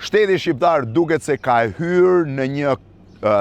Shteti shqiptar duket se ka hyrë në një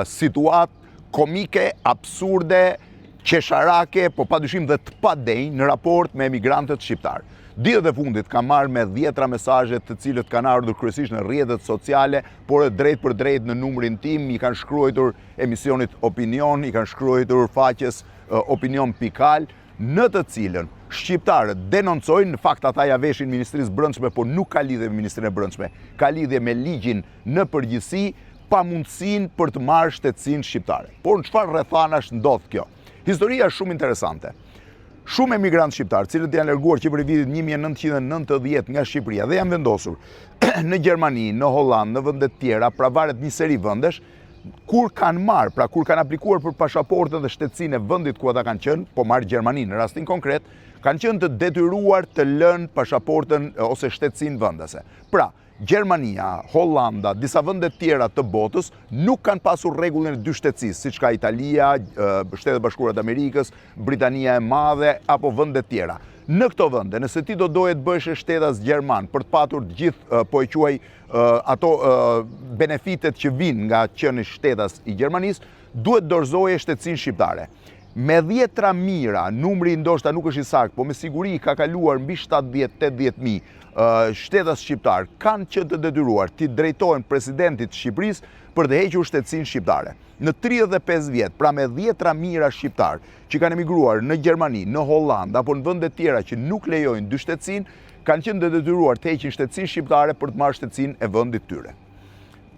situatë komike, absurde, qesharake, po padyshim dhe të padenjë në raport me emigrantët shqiptarë. Ditët e fundit kam marrë me dhjetra mesazhe të cilët kanë ardhur kryesisht në rrjetet sociale, por edhe drejtpërdrejt në numrin tim, i kanë shkruajtur emisionit Opinion, i kanë shkruajtur faqes opinion.al, në të cilën shqiptarët denoncojnë, në fakt ata ia veshin Ministrisë së Brendshme, por nuk ka lidhje me Ministrinë e Brendshme, ka lidhje me ligjin në përgjithësi, pamundësinë për të marrë shtetësinë shqiptare. Por në çfarë rrethanash ndodh kjo? Historia është shumë interesante. Shumë emigrantë shqiptarë, të cilët janë larguar që prej vitit 1990 nga Shqipëria dhe janë vendosur në Gjermani, në Hollandë, në vende të tjera, pra varet një seri vendesh, kur kanë marrë, pra kur kanë aplikuar për pashaportën dhe shtetësinë e vendit ku ata kanë qenë, po marr Gjermaninë në rastin konkret, kanë qenë të detyruar të lënë pashaportën ose shtetësinë vendase. Pra, Gjermania, Hollanda, disa vende të tjera të botës nuk kanë pasur rregullin e dy shtetësisë, siç ka Italia, Shtetet e Bashkuara të Amerikës, Britania e Madhe apo vende të tjera. Në këto vende, nëse ti do doje të bëheshe shtetas gjerman për të patur të gjithë, po e quaj ato benefitet që vijnë nga qenia shtetas i Gjermanisë, duhet dorëzoje shtetësinë shqiptare. Me dhjetra mijëra, numri ndoshta nuk është i saktë, po me siguri ka kaluar mbi 70-80 mijë shtetas shqiptarë, kanë qenë të detyruar t'i drejtohen presidentit të Shqipërisë për të hequr shtetësinë shqiptare. Në 35 vjet, pra me dhjetra mijëra shqiptarë që kanë emigruar në Gjermani, në Hollandë apo në vende të tjera që nuk lejojnë dyshtetësinë, kanë qenë të detyruar të heqin shtetësinë shqiptare për të marrë shtetësinë e vendit të tyre.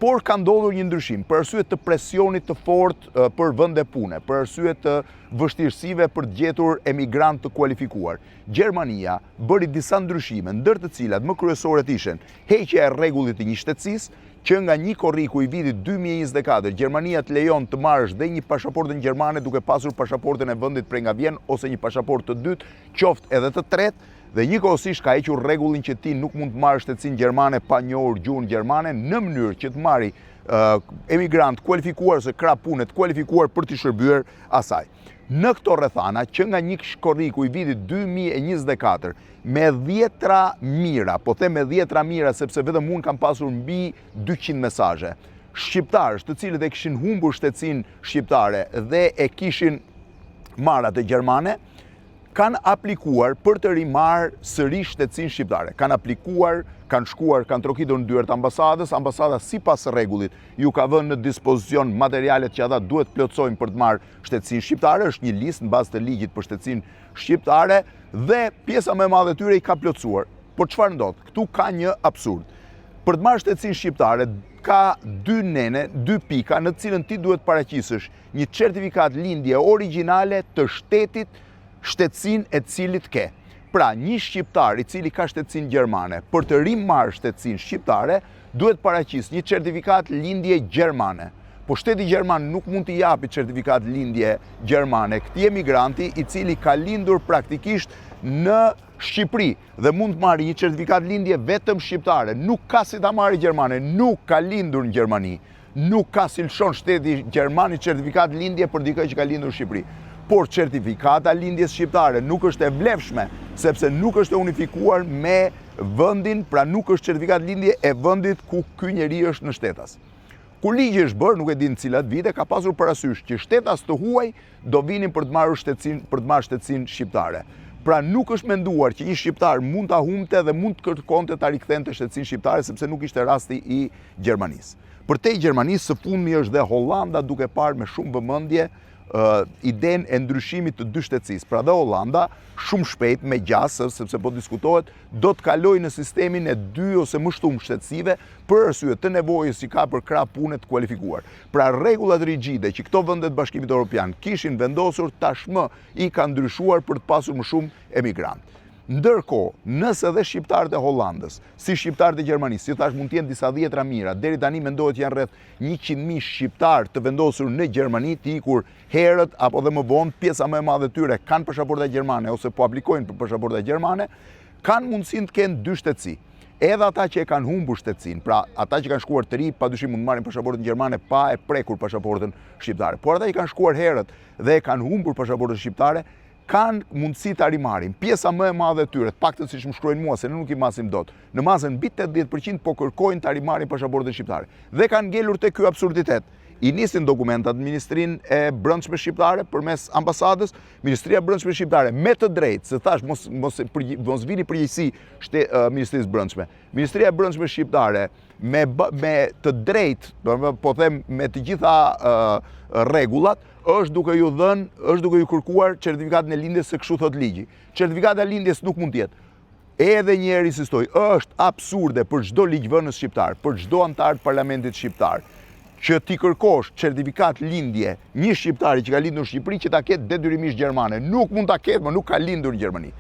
Por ka ndodhur një ndryshim, për arsye të presionit të fortë për vende pune, për arsye të vështirësive për të gjetur emigrantë të kualifikuar. Gjermania bëri disa ndryshime, ndër të cilat më kryesoret ishin heqja e rregullit të njështetësisë, që nga 1 korriku i vitit 2024, Gjermania të lejon të marrësh dhe një pashaportën gjermane duke pasur pashaportën e vendit prej nga vjen ose një pashaportë të dytë, qoftë edhe të tretë, dhe njëkohësisht ka hequr rregullin që ti nuk mund të marrësh shtetësinë gjermane pa njohur gjuhën gjermane në mënyrë që të marri emigrantë të kualifikuar ose krah pune të kualifikuar për t'i shërbyer asaj. Në këto rrethana, që nga 1 korriku i vitit 2024, me dhjetra mijëra, po them me dhjetra mijëra sepse vetëm unë kam pasur mbi 200 mesazhe, shqiptarësh të cilët e kishin humbur shtetësinë shqiptare dhe e kishin marrë atë gjermane, kanë aplikuar për të rimarrë sërish shtetësinë shqiptare. Kanë aplikuar, kanë shkuar, kanë trokitur në dyert e ambasadës, ambasada sipas rregullit ju ka vënë në dispozicion materialet që ata duhet të plotësojnë për të marrë shtetësinë shqiptare, është një listë në bazë të ligjit për shtetësinë shqiptare dhe pjesa më e madhe e tyre i ka plotësuar. Por çfarë ndodh? Këtu ka një absurd. Për të marrë shtetësinë shqiptare ka dy nene, dy pika në të cilën ti duhet paraqisësh një certifikatë lindje origjinale të shtetit shtetësinë e cilit ke. Pra, një shqiptar i cili ka shtetësinë gjermane, për të rimarrë shtetësinë shqiptare, duhet paraqisë një certifikatë lindje gjermane. Po shteti gjerman nuk mund t'i japi certifikatë lindje gjermane këtij emigranti i cili ka lindur praktikisht në Shqipëri dhe mund të marrë një certifikatë lindje vetëm shqiptare. Nuk ka si ta marrë gjermane, nuk ka lindur në Gjermani. Nuk ka si lëshon shteti gjerman një certifikatë lindje për dikë që ka lindur në Shqipëri. Por certifikata e lindjes shqiptare nuk është e vlefshme, sepse nuk është e unifikuar me vendin, pra nuk është certifikatë lindje e vendit ku ky njeri është në shtetas. Kur ligji është bërë, nuk e di në cilat vite, ka pasur parasysh që shtetas të huaj do vinin për të marrë shtetësinë, për të marrë shtetësinë shqiptare. Pra nuk është menduar që një shqiptar mund ta humbte dhe mund të kërkonte ta rikthente shtetësinë shqiptare sepse nuk ishte rasti i Gjermanisë. Përtej Gjermanisë, së fundmi është dhe Hollanda duke parë me shumë vëmendje idenë e ndryshimit të dyshtetësisë. Pra dhe Hollanda shumë shpejt me gjasë, sepse po diskutohet, do të kalojë në sistemin e dy ose më shumë shtetësive për arsye të nevojës që ka për krah pune të kualifikuar. Pra rregullat rigide që këto vende të Bashkimit Evropian kishin vendosur tashmë i kanë ndryshuar për të pasur më shumë emigrantë. Ndërkohë, nëse dhe shqiptarët e Hollandës, si shqiptarët e Gjermanisë, si thashë mund të jenë disa dhjetra mijëra, deri tani mendohet që janë rreth 100.000 shqiptarë të vendosur në Gjermani, të ikur herët apo dhe më vonë, pjesa më e madhe e tyre kanë pashaporta gjermane ose po aplikojnë për pashaporta gjermane, kanë mundësinë të kenë dy shtetësi. Edhe ata që e kanë humbur shtetësinë, pra ata që kanë shkuar të ri, padyshim mund të marrin pashaportën gjermane pa e prekur pashaportën shqiptare. Por ata që kanë shkuar herët dhe e kanë humbur pashaportën shqiptare, Kanë mundësi ta rimarrin. Pjesa më e madhe e tyre, të paktën siç më shkruajnë mua, se ne nuk i masim dot, në masën mbi 80% po kërkojnë ta rimarrin pasaportën shqiptare. Dhe kanë ngelur te ky absurditet. I nisin dokumentat në Ministrinë e Brendshme Shqiptare përmes ambasadës, Ministria e Brendshme Shqiptare me të drejtë, se thashë mos mos mos vini përgjegjësi shte, uh, Ministrisë Brendshme. Ministria e Brendshme Shqiptare me me të drejtë, do po them me të gjitha uh, rregullat, është duke ju dhënë, është duke ju kërkuar certifikatën e lindjes se kështu thotë ligji. Certifikata e lindjes nuk mund të jetë. Edhe një herë insistoj, është absurde për çdo ligjvënës shqiptar, për çdo anëtar të parlamentit shqiptar, që t'i kërkosh certifikatë lindje një shqiptari që ka lindur në Shqipëri që ta ketë detyrimisht gjermane. Nuk mund ta ketë, më nuk ka lindur në Gjermani.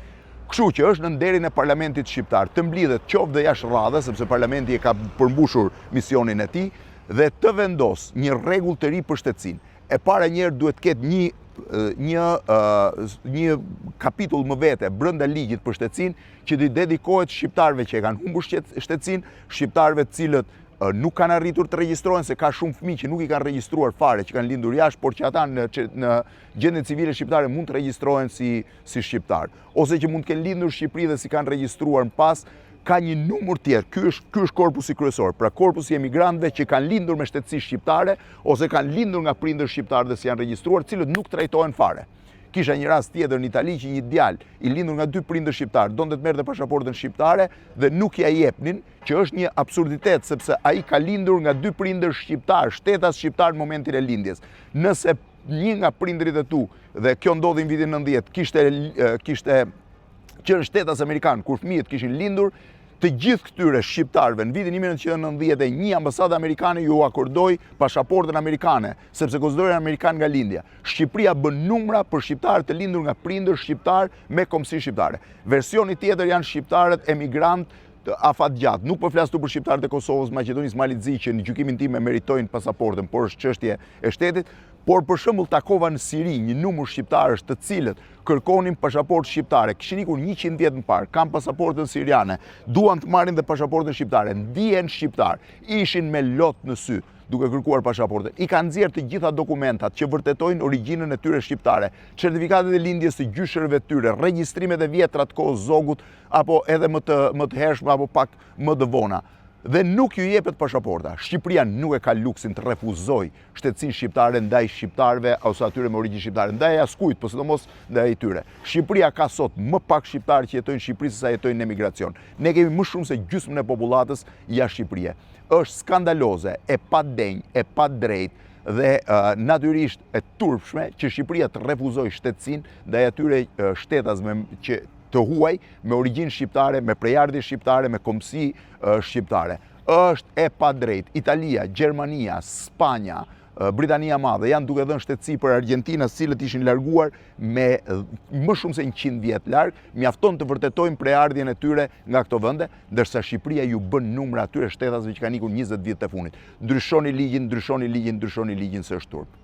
Kështu që është në nderin e parlamentit shqiptar të mblidhet qoftë dhe jashtë radhe, sepse parlamenti e ka përmbushur misionin e tij, dhe të vendosë një rregull të ri për shtetësinë. E para njëherë duhet të ketë një një një kapitull më vete brenda ligjit për shtetësinë që t'i dedikohet shqiptarëve që e kanë humbur shtetësinë, shqiptarëve të cilët nuk kanë arritur të regjistrohen se ka shumë fëmijë që nuk i kanë regjistruar fare, që kanë lindur jashtë, por që ata në në gjendjen civile shqiptare mund të regjistrohen si si shqiptar, ose që mund të kenë lindur në Shqipëri dhe s'i kanë regjistruar më pas, ka një numër tjetër. Ky është ky është korpusi kryesor, pra korpusi i emigrantëve që kanë lindur me shtetësi shqiptare ose kanë lindur nga prindër shqiptarë dhe s'janë regjistruar, të cilët nuk trajtohen fare. Kisha një rast tjetër në Itali që një djalë i lindur nga dy prindër shqiptarë donte të merrte pasaportën shqiptare dhe nuk ia jepnin, që është një absurditet sepse ai ka lindur nga dy prindër shqiptarë, shtetas shqiptar në momentin e lindjes. Nëse një nga prindërit e tu dhe kjo ndodhi në vitin 90, kishte kishte qenë shtetas amerikan kur fëmijët kishin lindur, të gjithë këtyre shqiptarëve në vitin 1991 ambasada amerikane ju akordoi pasaportën amerikane, sepse konsiderohen amerikanë nga lindja. Shqipëria bën numra për shqiptarë të lindur nga prindër shqiptarë me kombësi shqiptare. Versioni tjetër janë shqiptarët emigrantë afatgjatë. Nuk po flas këtu për shqiptarët e Kosovës, Maqedonisë, Malit të Zi që në gjykimin tim e meritojnë pasaportën, por është çështje e shtetit. Por për shembull takova në Siri një numër shqiptarësh të cilët kërkonin pasaportë shqiptare, kishin ikur 100 vjet më parë, kanë pasaportën siriane, duan të marrin dhe pasaportën shqiptare, ndihen shqiptarë, ishin me lot në sy duke kërkuar pasaportën. I kanë nxjerrë të gjitha dokumentat që vërtetojnë origjinën e tyre shqiptare, certifikatet e lindjes së gjyshërve të tyre, regjistrimet e vjetra të kohës Zogut apo edhe më të më të hershme apo pak më të vona dhe nuk ju jepet pasaporta. Shqipëria nuk e ka luksin të refuzojë shtetësinë shqiptare ndaj shqiptarëve ose atyre me origjinë shqiptare, ndaj askujt, po sidomos ndaj tyre. Shqipëria ka sot më pak shqiptarë që jetojnë në Shqipëri se sa jetojnë në emigracion. Ne kemi më shumë se gjysmën e popullatës jashtë Shqipërie. Është skandaloze, e padenjë, e padrejtë dhe uh, natyrisht e turpshme që Shqipëria të refuzojë shtetësinë ndaj atyre uh, shtetasve që të huaj me origjinë shqiptare, me prejardhje shqiptare, me kombësi uh, shqiptare. Është e padrejtë. Italia, Gjermania, Spanja, Britania e Madhe janë duke dhënë shtetësi për argjentinas, të cilët ishin larguar me më shumë se 100 vjet larg, mjafton të vërtetojnë prejardhjen e tyre nga këto vende, ndërsa Shqipëria ju bën numra atyre shtetasve që kanë ikur 20 vjet të fundit. Ndryshoni ligjin, ndryshoni ligjin, ndryshoni ligjin se është turp.